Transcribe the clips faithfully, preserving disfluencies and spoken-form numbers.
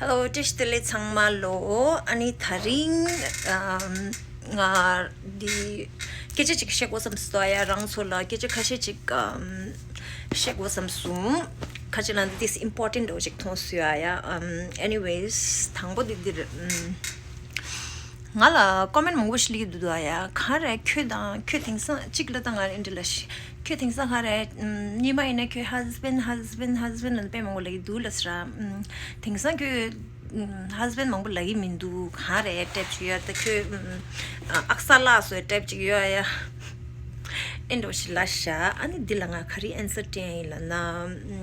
Hello, བཀྲ་ཤིས་བདེ་ལེགས་ཚང་མ་ལོ། ཨ་ནི་དེ་རིང་ཨམ་ང་འདི་སྐད་ཆ་ཅིག་བཤད་དགོས་བསམ་སོང་ཡ། རང་ཚོ་ལ་སྐད་ཆ་ཁ་ཤས་ཅིག་ཨམ་བཤད་དགོས་བསམ་སོང་། ཁ་ཅིག་ལ་འདི་this important འདྲ་བོ་ཅིག་མཐོང་སོང་ཡ། ཨམ་anyways དང་པོ་འདི་འདིར་ཨམ་ང་ལ་ཀོ་མེན་མང་པོ་ཞིག་སླེབས་ཀྱི་འདུག་ཡ། ག་རེ་ཁྱོད་དང་ཁྱོད་དེང་སང་གཅིག་ལ་དང་ང་འདི་ལ་ཤི་ཁྱོད་དེང་སང་ག་རེ་ཉི་མ་ཡིན་ན་ཁྱོད་husband husband husband ལ་དཔེ་མང་པོ་ལབ་ཀྱི་འདུག་ལབ་སོང་ར། དེང་སང་ཁྱོད་husband མང་པོ་ལབ་ཀྱི་མི་འདུག་ག་རེ་type ཅིག་ཡོད་ད་ཁྱོད་ཨག་ས་ལགས་སོ་type ཅིག་ཡོད་ཡ། ཨེ་འདྲ་བོ་ཞིག་ལབ་ཤག་ཨ་ནི་འདི་ལ་ང་ག་རེ་answer སྤྲད་ཡིན་ལབ་ན།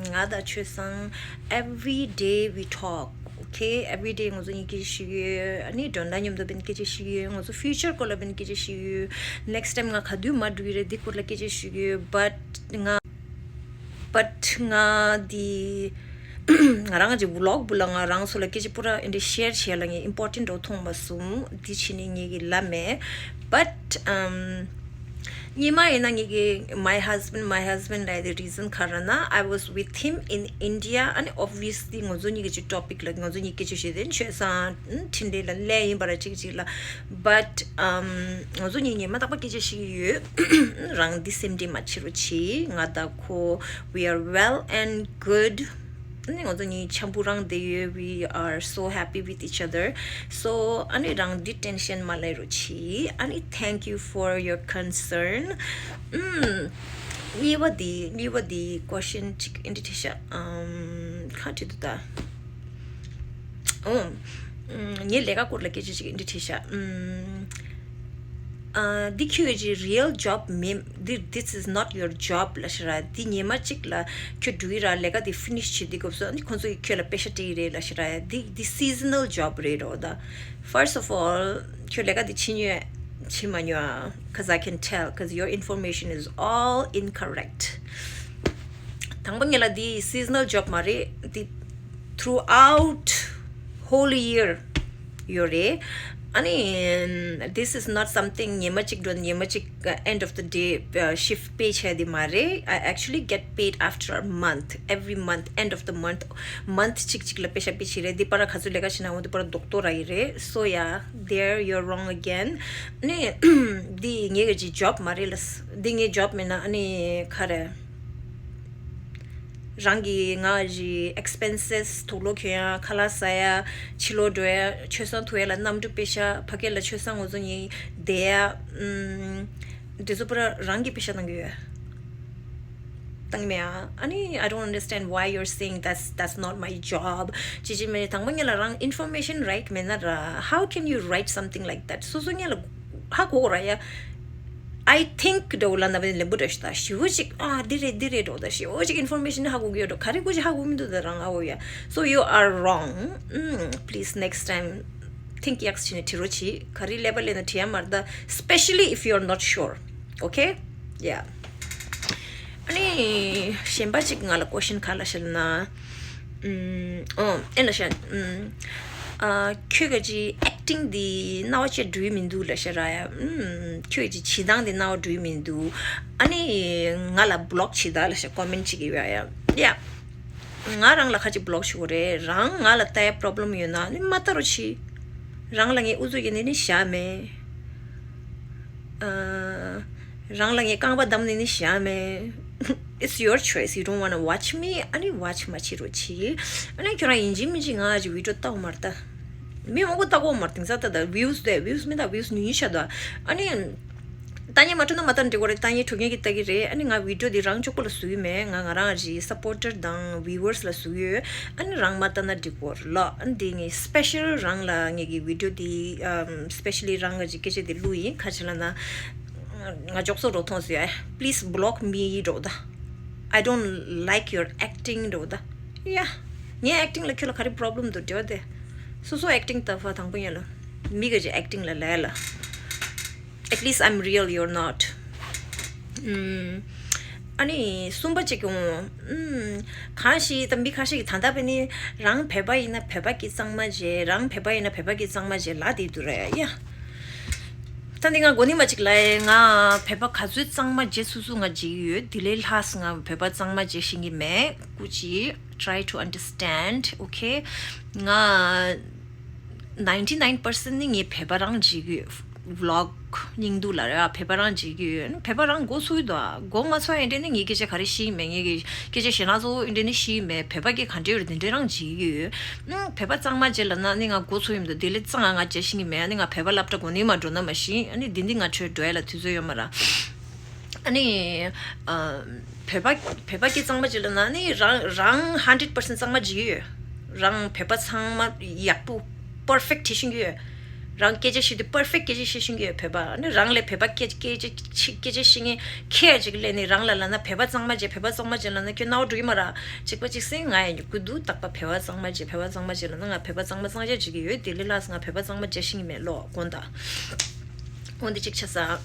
ང་དང་ཆོས་སང་every day we talk, okay, every day ང་ཚོ་གཉིས་སྐད་ཆ་བཤད་ཡོད། ཨ་ནི་དོན་དག་མཉམ་དུ་བྱས་ནས་སྐད་ཆ་བཤད་ཡོད། ང་ཚོ་future སྐོར་ལ་བྱས་ནས་སྐད་ཆ་བཤད་ཡོད། next time ང་ག་དུས་མར་འགྲོ་གི་རེད་འདི་སྐོར་ལ་སྐད་ཆ་བཤད་ཡོད། but ང་but ང་འདི་ང་རང་གི་vlog བུ་ལ་ང་རང་ཚོ་ལ་སྐད་ཆ་པུ་ར་འདི་share བྱེད་ལ་ངས་important འདྲ་བོ་མཐོང་མ་སོང་། འདི་བྱས་ནས་ངས་ཀྱི་ལབ་མེད། but um ཉི་མ་ཡིན་ན་ངས་ཀྱི་my husband my husband ལབ་དེ་reason ག་རེ་ན། I was with him in India and obviously ང་ཚོ་གཉིས་ཀྱི་topic ལ་ང་ཚོ་གཉིས་སྐད་ཆ་བཤད་དེ་ཆོས་སང་འཕྲིན་ལས་ལ་ལས་ཡིན་པ་ར་གཅིག་གཅིག་ལ། but um ང་ཚོ་གཉིས་ཉི་མ་རྟག་པར་སྐད་ཆ་བཤད་ཀྱི་ཡོད། རང་འདི་སེམས་ཁྲལ་མ་བྱེད་རོགས་གྱིས། ང་དང་ཁོ་we are well and good. ཨ་ནི་ང་ཚོ་གཉིས་འཆམ་པོ་རང་བསྡད་ཡོད། We are so happy with each other. So ཨ་ནི་རང་འདི་tension མ་ལས་རོགས་གྱིས། ཨ་ནི thank you for your concern. ཨམ། གཉིས་པ་འདི་གཉིས་པ་འདི་question གཅིག་འདི་དྲིས་ཤག་ཨམ། ག་དྲིས་འདུག་ད། ཨོ། ངའི་ལས་ཀ་སྐོར་ལ་སྐད་ཆ་ཅིག་འདི་དྲིས་ཤག་ཨ། འདི་ཁྱོད་ཀྱི་real job མིན། འདི་this is not your job ལབ་ཤག་ར། འདི་ཉི་མ་གཅིག་ལ་ཁྱོད་འགྲོ་གི་ར། ལས་ཀ་འདི་finish བྱེད་དུས་སྐབས་སུ་ཨ་ནི་ཁོང་ཚོ་གིས་ཁྱོད་ལ་པེ་ཤ་སྤྲད་ཀྱི་རེད་ལབ་ཤག་ར། འདི་འདི་seasonal job རེད་རོ་ད། First of all ཁྱོད་ལས་ཀ་འདི་བྱེད་མྱོང་བྱེད་མ་མྱོང་ཨ། Cause I can tell, cause your information is all incorrect. དང་པོ་ཉིད་ལ་འདི་seasonal job མ་རེད། འདི་throughout whole year ཡོད་རེད། ཨ་ནི་this is not something ཉི་མ་གཅིག་འགྲོ་ཉི་མ་གཅིག end of the day shift pay བྱས་དེ་མ་རེད། I actually get paid after a month, every month, end of the month, month གཅིག་གཅིག་ལ་པེ་ཤ་པེ་ཤ་རེད། འདི་པར་ག་ཚོད་ལས་ཀ་བྱེད་ན་འོ་འདི་པར་རྡོག་རྡོག་རག་གི་རེད། So yeah, there you're wrong again. ཨ་ནི་འདི་ངའི་གི་job མ་རེད་ལ། འདི་ངའི་job མིན་ན་ཨ་ནི་ག་རེ། རང་གི་ང་གི་expenses དུག་ལོག་གྱོན་ཡ། ཁ་ལག་ཟ་ཡ། ཕྱི་ལོགས་འགྲོ་ཡ། ཆོས་སང་ཐུག་ཡ་ལ་གནམ་གྲུ་པེ་ཤ། ཕ་གི་ལ་ཆོས་སང་ངོ་ཚོ་གཉིས་བསྡད་ཡ། ཨམ། འདི་ཚོ་པུ་ར་རང་གི་པེ་ཤ་བཏང་གི་ཡོད། བཏང་མེད་ཨ། ཨ་ནི་I don't understand why you're saying that's that's not my job. ཅི་ཅི་མེ། དང་པོ་ཉིད་ལ་རང་information right མེད་ན་ར། How can you write something like that? སོ་སོ་ཉིད་ལ་ཧ་གོ་ར་ཡ། I think འདྲ་བོ་ལ་ན་བའི་ལན་པོ་འདྲ་ཞིག་ད་ཞི་བོ་ཅིག་ཨ་འདི་རེད་འདི་རེད་འགྲོ་ད། ཞི་བོ་ཅིག་information ཧ་གོ་གི་ཡོད་འགྲོ། ག་རེ་གོ་ཅིག་ཧ་གོ་མི་འདུག་ད་རང་ཨ་བོ་ཡ། So you are wrong. ཨམ། Please next time think ཡག་ཅིག་ནས་དྲི་རོགས་གྱིས། ག་རེ་ལས་པ་ལས་ན་དྲི་ཡ་མ་རེད་ད། Especially if you're not sure. Okay? Yeah. ཨ་ནི་གཞན་པ་ཅིག་ང་ལ་question ག་ལབ་ཤག་ལབ་ན། ཨམ། ཨོ་ཨེ་ལབ་ཤག་ཨམ། ཨ། ཁྱོད་ཀྱི་acting འདི་རྣ་བ་བཅད་འགྲོ་གི་མི་འདུག་ལབ་ཤག་ར་ཡ། ཨམ། ཁྱོད་ཀྱི་བྱེད་སྟངས་འདི་རྣ་བ་འགྲོ་གི་མི་འདུག་ཨ་ནི་ང་ལ་block བྱེད་ད་ལབ་ཤག་comment ཅིག་ཡོད་ཡ། ཡ། ང་རང་ལ་ཁ་ཅིག་block བྱེད་དགོས་རེད། རང་ང་ལ་ལྟ་ཡ་problem ཡོད་ན་ནི་མ་ལྟ་རོགས་གྱིས། རང་ལ་ངས་ཨུ་ཚུགས་ཀྱི་ནི་ནི་བཞག་མེད། ཨ། རང་ལ་ངས་རྐང་པ་བསྡམས་ནི་ནི་བཞག་མེད། It's your choice. You don't wanna watch me. ཨ་ནི་watch མ་བྱེད་རོགས་གྱིས། ཨ་ནི་ཁྱོད་རང་ཡིན་གཅིག་མིན་གཅིག་ང་ཅིག་video ལྟ་དགོས་མ་རེད་ད། མི་མང་པོ་ལྟ་དགོས་མ་རེད། དེང་སང་ད་ད་views དེ་views མི་ད་views ཉུང་ཉུང་ཆགས་འདུག་ཨ་ནི། ལྟ་སྙིང་མ་བྲོ་ན་མ་ལྟ་ན་འགྲིག་གི་རེད། ལྟ་སྙིང་བྲོ་མཁན་གྱིས་ལྟ་གི་རེད། ཨ་ནི་ང་video འདི་རང་ཕྱོགས་ཀོ་ལ་བཟོ་གི་མེད། ང་ང་རང་གི་supporter དང་viewers ལ་བཟོ་གི་ཡོད། ཨ་ནི་རང་མ་ལྟ་ན་འགྲིག་གི་རེད་ལ། ཨ་ནི་འདི་ངས་special རང་ལ་ངེད་ཀྱི་video འདི་ཨམ་specially རང་གི་སྐད་ཆ་འདི་བླུགས་ཡིན། ག་ཅི་ལབ་ན། ང་མགྱོགས་སོ་འགྲོ་ཐོངས་ཟེར་ཡ། Please block me འགྲོ་ད། I don't like your acting འགྲོ་ད། ཡ། ངའི་acting ལ་ཁྱོད་ལ་ག་རེ་problem འདུག་འགྲོ་དེ། སོ་སོ་acting ལྟ་བ་དང་པོ་ཡིན་ལ། མི་ག་ཅིག་acting ལ་ལས་ལ། At least I'm real, you're not. ཨམ། ཨ་ནི་གསུམ་པ་གཅིག་ཡོང་། ཨམ། གང་ཞིག་ད་མི་ཁ་ཤས་ཀྱིས་ད་ལྟ་བས་ནི་རང་བོད་པ་ཡིན་ན་བོད་པ་གི་གཙང་མ་བྱེད། རང་བོད་པ་ཡིན་ན་བོད་པ་གི་གཙང་མ་བྱེད་ལབ་བསྡད་འདུག་རེད་ཡ། ད་འདི་ང་མགོ་ནི་མ་གཅིག་ལ་ང་བོད་པ་ག་ཚོད་གཙང་མ་བྱེད་སུ་སུ་ང་བྱེད་ཀྱི་ཡོད། དེ་ལས་ལྷག་ང་བོད་པ་གཙང་མ་བྱེད་ཤེས་ཀྱི་མེད། སྐུ་མཁྱེན། try to understand, okay? ང་ninety nine percent ནི་ངས་བོད་པ་རང་བྱེད་ཀྱི་ཡོད། Vlog སྙིང་སྡུག་ལ་རེད། བོད་པ་རང་བྱེད་ཀྱི་ཡོད། བོད་པ་རང་མགོ་ཚོས་འདུག་མགོ་མ་ཚོས་ཡིན་དེ་ནི་ངའི་སྐད་ཆ་ག་རེ་ཤེས་མེད། ངའི་སྐད་ཆ་ཞེ་ན་ཚོ་ཡིན་དེ་ནི་ཤེས་མེད། བོད་པ་གི་ག་འདྲ་ཡོད་དེ་འདྲ་རང་བྱེད་ཀྱི་ཡོད། ཨང་། བོད་པ་གཙང་མ་བྱེད་ལབ་ན་ནི་ང་མགོ་ཚོས་ཡོད་མི་འདུག་དེ་ལས་གཙང་ང་ང་བྱེད་ཤེས་ཀྱི་མེད། ཨ་ནི་ང་བོད་པ་སློབ་གྲྭ་གོ་ནི་མ་འགྲོ་ན་མ་ཤེས། ཨ་ནི་འདི་འདི་ང་ཆོས་འགྲོ་ཡ་ལ་དུས་ཚོད་ཡོད་མ་ར། ཨ་ནི་ཨ། བོད་པ་བོད་པ་སྐད་གཙང་མ་བྱེད་ལབ་ན་ནི་རང་རང་hundred percent གཙང་མ་བྱེད་ཀྱི་ཡོད། རང་བོད་པ་ཚང་མ་ཡག་པོ་perfect བྱེད་ཤེས་ཀྱི་ཡོད། རང་སྐད་ཆ་བཤད་དུས་perfect སྐད་ཆ་བཤད་ཤེས་ཀྱི་ཡོད། བོད་པ་ནི་རང་ལས་བོད་པ་སྐད་སྐད་ཆ་ཆི་སྐད་ཆ་བཤད་མཁན་ཁྱེད་ཅིག་ལས་ནི་རང་ལ་ལབ་ན་བོད་པ་གཙང་མ་བྱེད། བོད་པ་གཙང་མ་བྱེད་ལབ་ན་ཁྱོད་སྣང་བ་འགྲོ་གི་མ་ར། གཅིག་པ་གཅིག་སེང་ང་ཡང་ཉོབ་ཀྱི་འདུག་རྟག་པ་བོད་པ་གཙང་མ་བྱེད། བོད་པ་གཙང་མ་བྱེད་ལབ་ན་ང་བོད་པ་གཙང་མ་གཙང་རྐྱང་བྱེད་ཀྱི་ཡོད། དེ་ལས་ལྷག་ང་བོད་པ་གཙང་མ་བྱེད་ཤེས་ཀྱི་མེད་ལོ་དགོངས་དག་འོ་འདི་གཅིག་ཆ་ས།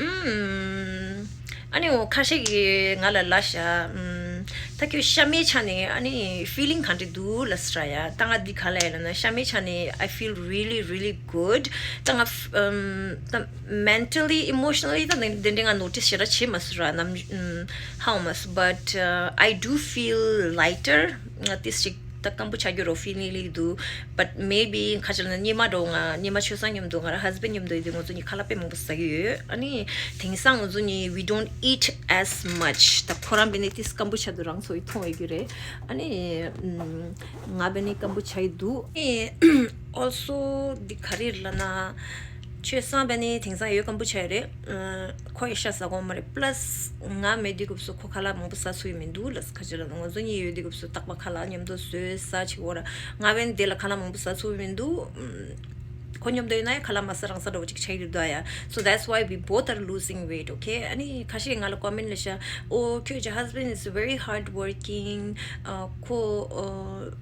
ཨམ། ཨ་ནི་འོ་ཁ་ཤས་ཀྱིས་ང་ལ་ལབ་ཤག་ཨམ། ད་ཁྱོད་གཤམ་མའི་ཆ་ནས་ཨ་ནི་feeling ག་འདྲ་འདུག་ལབ་ཟེར་ཡ། ད་ང་འདི་ག་ལ་ཡ་ལབ་ན་གཤམ་མའི་ཆ་ནས I feel really really good. ད་ང་ཨམ། ད་mentally emotionally ད་འདི་འདི་འདྲ་ང་notice ཞེ་དྲག་བྱེད་མ་སོང་ར། ནམ་ཨམ། how much but uh, I do feel lighter. ང་ཏིས་ཅིག་ད་སྐམ་པོ་ཆགས་རྒྱུ་རོ་feeling ལི་འདུག But maybe ཁ་ཆེ་ལ་ན་སྙེ་མ་འགྲོ། ང་སྙེ་མ་ཆོས་སང་མཉམ་དུ་ང་ར་husband མཉམ་དུ་ཡིན་དུས་ང་ཚོ་གཉིས་ཁ་ལག་དཔེ་མང་པོ་ཟ་གི་ཡོད། ཨ་ནི་དེང་སང་ང་ཚོ་གཉིས་we don't eat as much. ད་ཁོ་རང་བས་ནི་ཏིས་སྐམ་པོ་ཆགས་དུས་རང་ཚོ་ཡི་མཐོང་ཡོད་རྒྱུ་རེད། ཨ་ནི་ང་བས་ནི་སྐམ་པོ་ཆགས་ཡི་འདུག་ཨེ་also འདི་ག་རེ་ལབ་ན། ཆོས་སང་བས་ནི་དེང་སང་ཡོད་སྐམ་པོ་ཆགས་ཡོད་རེད། ཁོ་ཡི་ཤ་ཟ་གོ་མ་རེད། plus ང་མེད་དུས་སྐབས་སུ་ཁོ་ཁ་ལག་མང་པོ་ཟ་ཚུགས་ཡི་མི་འདུག་ལབ་ཁ་ཆེ་ལ་ང་ཚོ་གཉིས་ཡོད་དུས་སྐབས་སུ་རྟག་པ་ཁ་ལག་མཉམ་དུ་བཟོས་ཟ་བྱེད་གོ་ར། ང་བས་ནི་དེ་ལ་ཁ་ལག་མང་པོ་ཟ་ཚུགས་ཡི་མི་འདུག་ཁོ་མཉམ་དུ་ཡོད་ན་ཡང་ཁ་ལག་མ་ཟ་རང་ཟ་འདྲ་བོ་ཅིག་ཆགས་ཡོད་ད་ཡ། So that's why we both are losing weight, okay? ཨ་ནི་ཁ་ཤས་ང་ལ་comment ལ་ཤ། Oh ཁྱོད་ཀྱི་husband is very hard working. ཨ་ཁོ་ཨ་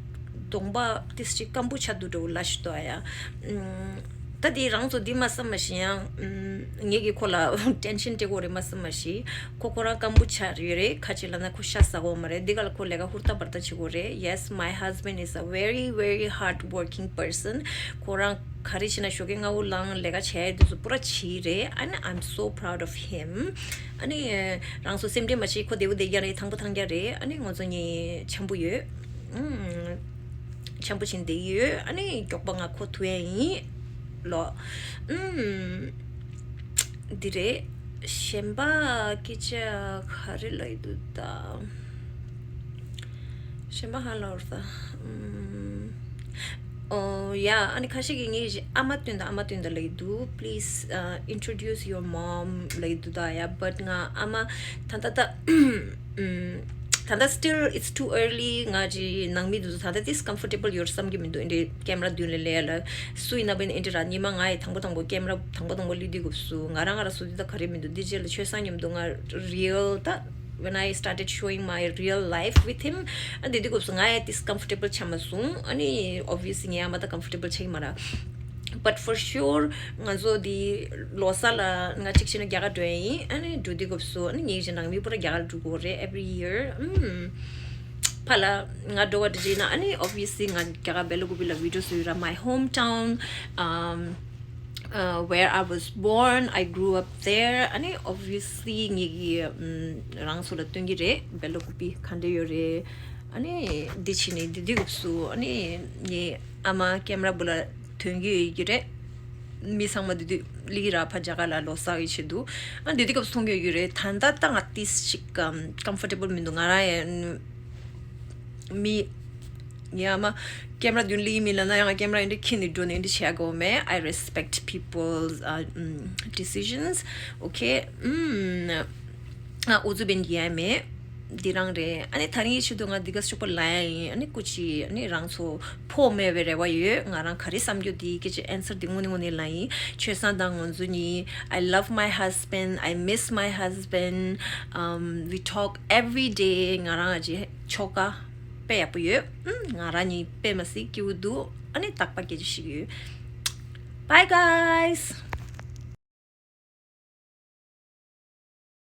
གདོང་པ་ཏིས་ཅིག་སྐམ་པོ་ཆགས་འདུག་འདྲ་བོ་ལབ་ཤི་ད་ཡ། ཨམ། ད་དེ་རང་ཚོ་འདི་མ་བསམ་མ་ཤེས་ཡང་། ངེད་ཀྱིས་ཁོ་ལ་tension སྤྲད་གོ་རེད་མ་བསམ་མ་ཤེས། ཁོ་ཁོ་རང་སྐམ་པོ་ཆགས་ཡོད་རེད། ཁ་ཆེ་ལ་ན་ཁོ་ཤ་ཟ་གོ་མ་རེད། འདི་ག་ལ་ཁོ་ལས་ཀ་ཧུར་ཐག་བར་ཐག་བྱེད་གོ་རེད། Yes, my husband is a very very hard working person. ཁོ་རང་ག་རེ་བྱེད་ན་ཞོགས་ཀས་སྔ་པོ་ལངས་ལས་ཀ་བྱས་དུས་སུ་པུ་ར་བྱེད་རེད། And I'm so proud of him. ཨ་ནི་རང་ཚོ་སེམས་ཁྲལ་མ་བྱེད། ཁོ་བདེ་པོ་བསྡད་རྒྱུ་རེད། ཐང་པོ་ཐང་རྒྱུ་རེད། ཨ་ནི་ང་ཚོ་གཉིས་འཆམ་པོ་ཡོད། ཨུམ། འཆམ་པོ་བྱས་བསྡད་ཡོད། ཨ་ནི་མགྱོགས་པ་ང་ཁོ་ཐུག་ཡ་ཡིན་ལོ། ཨུམ། འདི་རེད། གཞན་པ་སྐད་ཆ་ག་རེ་ལབ་ཡི་འདུག་ད། གཞན་པ་ཧ་ལ་བར་ད། ཨུམ། ཨོ་ཡ། ཨ་ནི་ཁ་ཤས་ཀྱིས་ངའི་ཨ་མ་བསྟུན་དང་ཨ་མ་བསྟུན་དང་ལབ་ཡི་འདུག Please uh, introduce your mom ལབ་ཡི་འདུག་ད་ཡ། But ང་ཨ་མ་ད་ད་ད། ད་ལྟ་still it's too early. ང་ཅི་ནང་མི་འདུག་ད་ལྟ་this comfortable ཡོད་བསམ་གྱི་མི་འདུག་ཨེ་འདྲའི་ཀེམ་ར་མདུན་ལ་ལས་ལ་སུ་ཡིན་ན་བས་ཨེ་འདྲའི་ར་ཉི་མ་ང་ཡི་དང་པོ་དང་པོ་ཀེམ་ར་དང་པོ་དང་པོ་ལུས་དུས་སྐབས་སུ་ང་རང་ང་ར་སུ་དུས་ད་ག་རེ་མི་འདུག་འདི་རྗེས་ལ་ཆོས་སང་མཉམ་དུ་ང་real ད་when I started showing my real life with him ཨ་འདི་དུས་སྐབས་སུ་ང་ཡ་this comfortable ཆགས་མ་སོང་། ཨ་ནི་obviously ངའི་ཨ་མ་ད་comfortable ཆགས་ཀྱི་མ་ར། But for sure ང་ཚོ་འདི་ལོ་གསར་ལ་ང་གཅིག་བྱས་ན་རྒྱ་གར་འགྲོ་ཡ་ཡིན། ཨ་ནི་འགྲོ་དུས་སྐབས་སུ་ཨ་ནི་ངའི་གཞན་ནང་མི་པུ་ར་རྒྱ་གར་འགྲོ་གི་རེད་every year. ཨུམ། ཕ་ལ་ང་འགྲོ་བ་འདྲ་བྱས་ན་ཨ་ནི་obviously ང་རྒྱ་གར་སྦེལ་ཀོབ་ལ་video བཟོ་ཡི་ར། My hometown, um, uh, where I was born, I grew up there. ཨ་ནི་obviously ངེད་ཀྱི་ཨུམ་རང་ཚོ་ལ་སྟོན་གྱི་རེད། སྦེལ་ཀོབ་ག་འདྲ་ཡོད་རེད། ཨ་ནི་འདི་བྱས་ནས་འདི་དུས་སྐབས་སུ་ཨ་ནི་ངའི་ཨ་མ་ཀེམ་ར་བུ་ལ་ཐོན་གྱི་ཡོད་ཀྱི་རེད། མི་ཚང་མ་འདི་དུས་ལི་ར་ཕ་རྒྱ་གར་ལ་ལོ་གསར་གྱི་ཆེད་དུ་ཨ་འདི་དུས་སྐབས་སུ་མཐོང་གི་ཡོད་ཀྱི་རེད། ད་ལྟ་ད་ང་ཏིས་ཅིག་ཨམ་comfortable མི་འདུག་ང་རང་ཡང་མི་ཡ་མ་ཀེམ་ར་མདུན་ལི་མི་ལ་ན་ཡང་ཀེམ་ར་འདི་འཁྱེར་ནས་འགྲོ་ནས་འདི་བྱེད་དགོས་མེད། I respect people's uh, um, decisions. Okay. ཨུམ། ང་ཨུ་ཚུགས་འབེན་གྱི་ཡ་མེད། འདི་རང་རེད། ཨ་ནི་ད་རིང་གི་ཆེད་དུ་ང་འདི་ག་ཤོག་པ་ལ་ཡ་ཡིན། ཨ་ནི་སྐུ་མཁྱེན། ཨ་ནི་རང་ཚོ་ཕོག་མེད་པའི་རེ་བ་ཡོད། ང་རང་ག་རེ་བསམ་རྒྱུ་དེ་སྐད་ཆ་answer དེ་དངོས་གནས་དངོས་གནས་ལ་ཡིན། ཆོས་སང་དང་ང་ཚོ་གཉིས། I love my husband. I miss my husband. Um, we talk every day. ང་རང་ཨ་ཅེ་ཆོ་ག་དཔེ་ཡག་པོ་ཡོད། ཨུམ། ང་རང་གཉིས་དཔེ་མ་སྲིད་སྐྱིད་པོ་འདུག་ཨ་ནི་རྟག་པར་སྐད་ཆ་བཤད་ཀྱི་ཡོད། Bye guys.